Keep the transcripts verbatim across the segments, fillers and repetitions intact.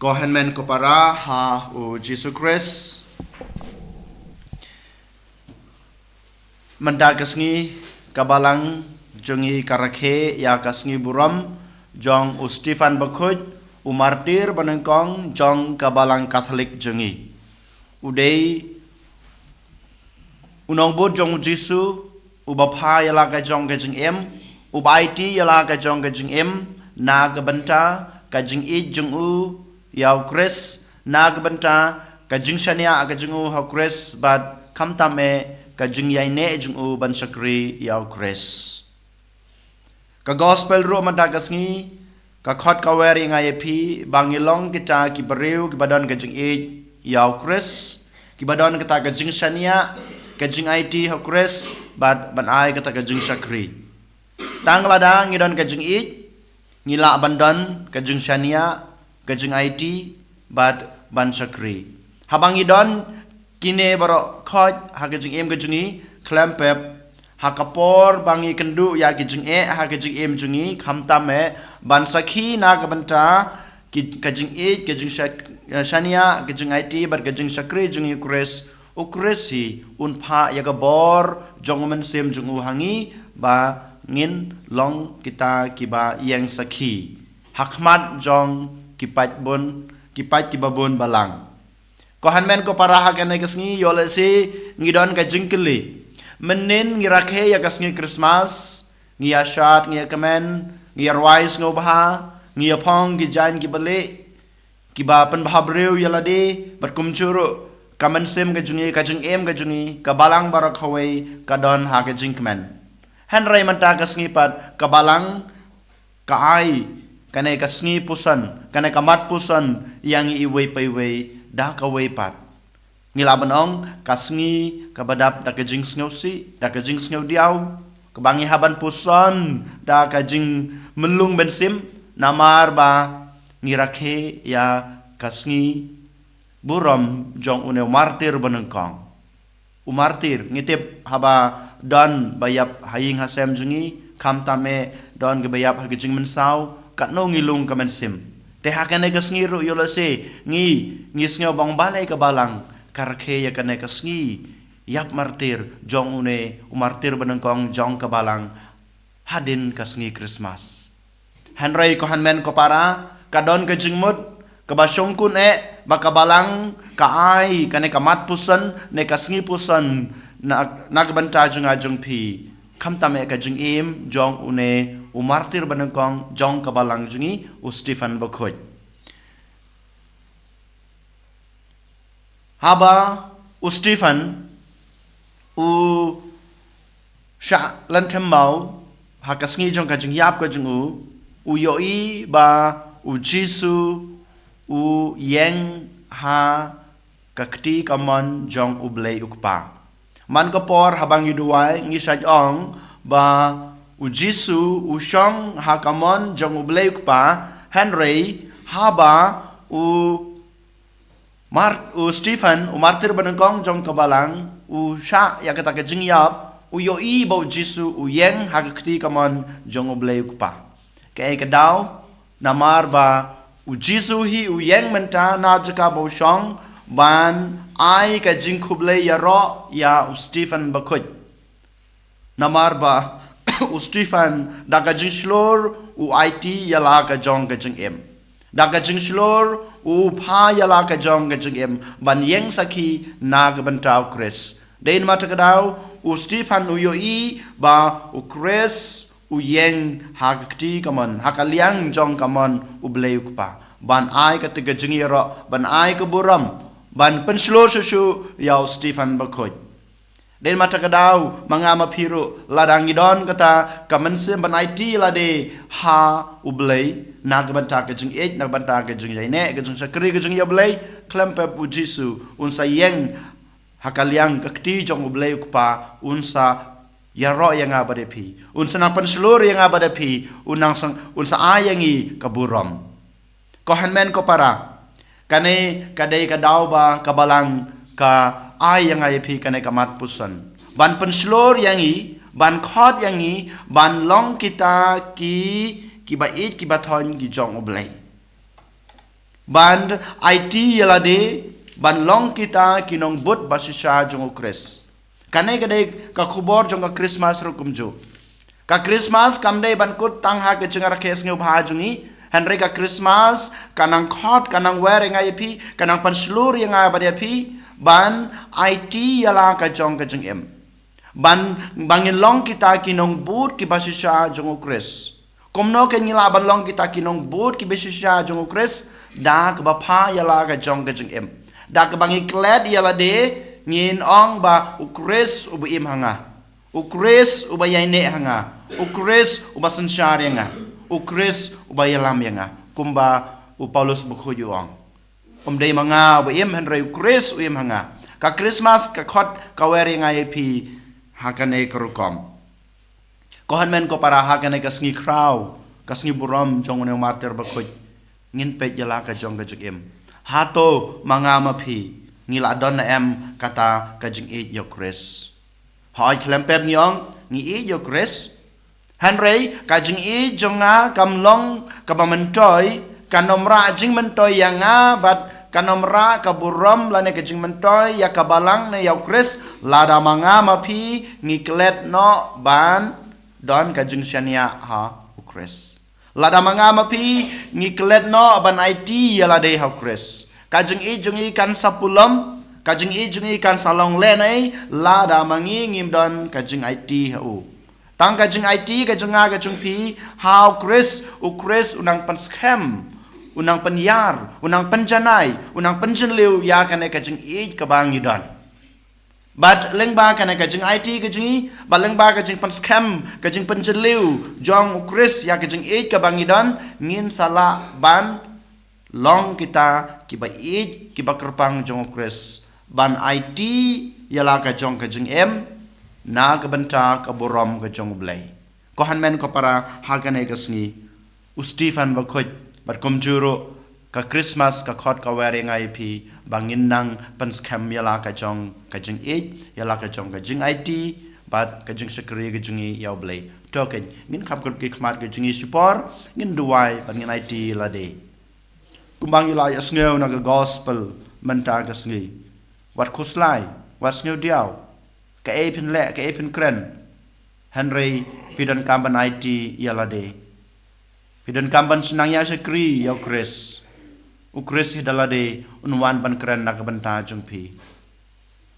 Ko hynmen ko para ha u Jisu Khrist. Mynta ka sngi ka balang jong ngi ka rakhe ïa ka sngi burom jong u Stephen Bakhuid, u martir banyngkong jong ka balang Katholik jong ngi. U dei u nongbud jong u Jisu, uba pha ïa la ka jong ka jingim, uba aiti ïa la ka jong ka jingim, na ka bynta ka jingïeit jong u ïa u Khrist, na ka bynta ka jingshaniah ka jong u ha u Khrist, bad khamtam eh ka jingïaineh jong u ban shakri ïa u Khrist. Ka gospel ruh mynta ka sngi ka khot ka wer ïa nga ïa phi ba ngi long kita ki briew kiba don ka jingïeit ïa u Khrist, kiba don kita ka jingshaniah, ka jingaiti ha u Khrist, bad ban ai kita ka jingshakri. Tang lada ngi don ka jingïeit, ngi lah ban don ka jingshaniah, ka jingaiti, bad ban shakri. Haba ngi don kine baroh khoit ha ka jingim ka jong ngi, khlem pep ha ka por ba ngi kynduh ïa ka jingeh ha ka jingim jong ngi, khamtam eh ban sakhi na ka bynta ki, ka jingïeit, ka jingshak-, shaniah, ka jingaiti bad ka jingshakri jong ngi ïa u Khrist. U Khrist hi un phah ïa ka bor jong u Mynsiem jong u ha ngi ba ngin long kita kiba ïeng sakhi ha khmat jong ki paidbun, ki paid kiba bun balang. Ko hynmen ko para, ha kane ka sngi ïoh lehse ngi don ka jingkylli. Mynnin ngi rakhe ïa ka sngi Christmas, ngi ïashad, ngi ïakmen, ngi ïarwai sngewbha, ngi ïaphong ki jaiñ kiba lieh, kiba pynbha briew ïa lade, bad kumjuh ruh ka mynsiem ka jong ngi, ka jingim ka jong ngi, ka balang baroh kawei ka don ha ka jingkmen. Hynrei mynta ka sngi pat ka balang ka ai kane ka sngi puson, kane ka mat puson ïa ngi iwei pa iwei da kawei pat. Ngi lah ban ong ka sngi kaba dap da ka jingsngewsih, da ka jingsngewdiaw, kaba ngi hap ban puson da ka jingmynlung mynsiem, namar ba ngi rakhe ïa ka sngi burom jong une u martir banyngkong. U martir, ngi tip haba don ba ïap ha ïing ha sem jong ngi, khamtam eh don kiba ïap ha ka jingmynsaw, katno ngi lung ka mynsiem. Te ha kane ka sngi ruh ïoh lehse ngi, ngi sngew ba ong balei ka balang ka rakhe ïa kane ka sngi ïap martir jong une u martir banyngkong jong ka balang hadien ka sngi Christmas. Hynrei ko hynmen ko para, ka don ka jingmut kaba shongkun eh ba ka balang ka ai kane ka mat puson ne ka sngi puson na, na ka bynta jong nga jong phi, khamtam eh ka jingim jong une u martir banyngkong jong ka balang jong ngi, u Stephen Bakhuid. Haba u Stephen u shah lynthem maw ha ka sngi jong ka jingïap ka jong u, u ïohi ba u Jisu u ïeng ha ka kti kamon jong U Blei U Kpa. Man ka por haba ngi duwai ngi shait ong ba u Jisu u shong ha kamon jong U Blei U Kpa, hynrei haba u Mart-, u Stephen, u martir banyngkong jong ka balang, u shah ïa kata ka jingïap, u ïohi ba u Jisu u ïeng ha ka kti kamon jong U Blei U Kpa. Kaei ka daw, namar ba u Jisu hi u ïeng mynta na jaka ba u shong ban ai ka jingkhublei ïaroh ïa u Stephen Bakhuid. Namar ba u Stephen da ka jingshlur u aiti ïa la ka jong ka jingim. Da ka jingshlur u pha ïa la ka jong ka jingim ban ïeng sakhi na ka bynta u Khrist. Dei namar kata ka daw u Stephen u ïohi ba u Khrist u ïeng ha ka kti kamon, ha ka liang jong kamon U Blei U Kpa, ban ai kata ka jingïaroh, ban ai ka burom, ban pynshlur shuh shuh ïa u Stephen Bakhuid. Dei namar kata ka daw ma nga ma phi ruh, lada ngi don kata ka mynsiem ban aiti lade ha U Blei na ka bynta ka jingïeit, na ka bynta ka jingïaineh, ka jingshakri, ka jingïa U Blei, khlem pep u Jisu un sa ïeng ha ka liang ka kti jong U Blei U Kpa, un sa ïaroh ïa nga bad ïa phi, un sa nang pynshlur ïa nga bad ïa phi, un nang sang, un sa ai ïa ngi ka burom. Ko hynmen ko para, kane ka dei ka daw ba ka balang ka ai ïa nga ïa phi kane ka mat puson ban pynshlur ïa ngi, ban khot ïa ngi ban long kita ki, kiba ïeit kiba thoiñ ki jong U Blei. Ban aiti ïa lade ban long kita ki nongbud bashisha jong u Khrist. Kane ka dei ka khubor jong ka Christmas ruh kumjuh. Ka Christmas kam dei ban kut tang ha ka jingrakhe sngewbha jong ngi. Hynrei ka Christmas ka nang khot, ka nang wer ïa nga ïa phi, ka nang pynshlur ïa nga bad ïa phi ban aiti ïa la ka jong ka jingim. Ban, ba ngin long kita ki nongbud ki bashisha jong u Khrist. Kumno kan ngi lah ban long kita ki nongbud ki bashisha jong u Khrist? Da kaba pha ïa la ka jong ka jingim. Da kaba ngi klet ïa lade, ngin ong ba u Khrist uba im ha nga. U Khrist uba ïaineh ha nga. U Khrist uba synshar ïa nga. U Khrist uba ïalam ïa nga. Kumba u Paulus bakhuid u ong. Um dei ma nga uba im, hynrei u Khrist u im ha nga. Ka Christmas ka khot ka wer ïa nga ïa phi ha kane ka rukom. Ko hynmen ko para, ha kane ka sngi khraw, ka sngi burom jong une u martir bakhuid, ngin peit ïa la ka jong ka jingim. Hato ma nga ma phi ngi la don ne em kata ka jingïeit ïa u Khrist? Hooid, khlem pep ngi ong ngi ïeit ïa u Khrist. Hynrei ka jingïeit jong nga kam long kaba myntoi, kan ym rah jingmyntoi ïa nga bad kan ym rah ka burom lane ka jingmyntoi ïa ka balang ne ïa u Khrist, lada ma nga ma phi ngi klet noh ban don ka jingshaniah ha u Khrist. Lada ma nga ma phi ngi klet noh ban aiti ïa lade ha u Khrist, ka jingïeit jong ngi kan sa pulom, ka jingïeit jong ngi kan sa long lehnoh, lada ma ngi ngim don ka jingaiti ha u. Tang ka jingaiti ka jong nga ka jong phi ha u Khrist, u Khrist u nang pynskhem, u nang pynïar, u nang pynjanai, u nang pynjylliew ïa kane ka jingïeit kaba ngi don. Bad lyngba kane ka jingaiti ka jong ngi, bad lyngba ka jingpynskhem, ka jingpynjylliew jong u Khrist ïa ka jingïeit kaba ngi don, ngin sa lah ban long kita kiba ïeit, kiba kyrpang jong u Khrist, ban aiti ïa la ka jong ka jingim na ka bynta ka burom ka jong u Blei. Ko hynmen ko para, ha kane ka sngi u Stephen bakhuid bad kumjuh ruh ka Christmas ka khot ka wer ïa nga ïa phi ba ngin nang pynskhem ïa la ka jong ka jingïeit, ïa la ka jong ka jingaiti bad ka jingshakri ka jong ngi ïa u Blei. To keiñ, ngin kham kut ki khmat ka jong ngi shipor, ngin duwai bad ngin aiti ïa lade. Kumba ngi la ïohsngew na ka gospel mynta ka sngi, wat khuslai, wat sngewdiaw. Kaei phin leh, kaei phin kren, hynrei phi donkam ban aiti ïa lade. Phi donkam ban shu nang ïashakri ïa u Khrist. U Khrist hi da lade un wan ban kren na ka bynta jong phi.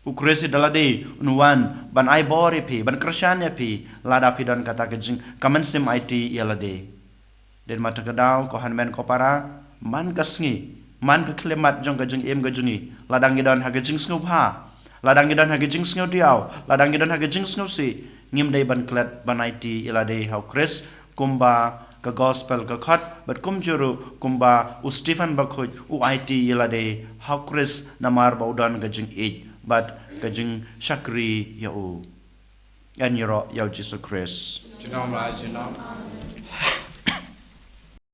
U Khrist hi da lade un wan ban ai bor ïa phi, ban kyrshan ïa phi, lada phi don kata ka jing, ka mynsiem aiti ïa lade. Dei ma kata ka daw, ko hynmen ko para, man ka sngi, man ka khyllipmat jong ka jingim ka jong ngi, lada ngi don ha ka jingsngewbha, lada ngi don ha ka jingsngewdiaw, lada ngi don ha ka jingsngewsih, ngim dei ban klet ban aiti ïa lade ha u Khrist, kumba ka gospel ka khot, bad kumjuh ruh kumba u Stephen bakhuid u aiti ïa lade ha u Khrist, namar ba u don ka jingïeit bad ka jingshakri ïa u. Ngan ïaroh ïa u Jisu Khrist. Junom la junom.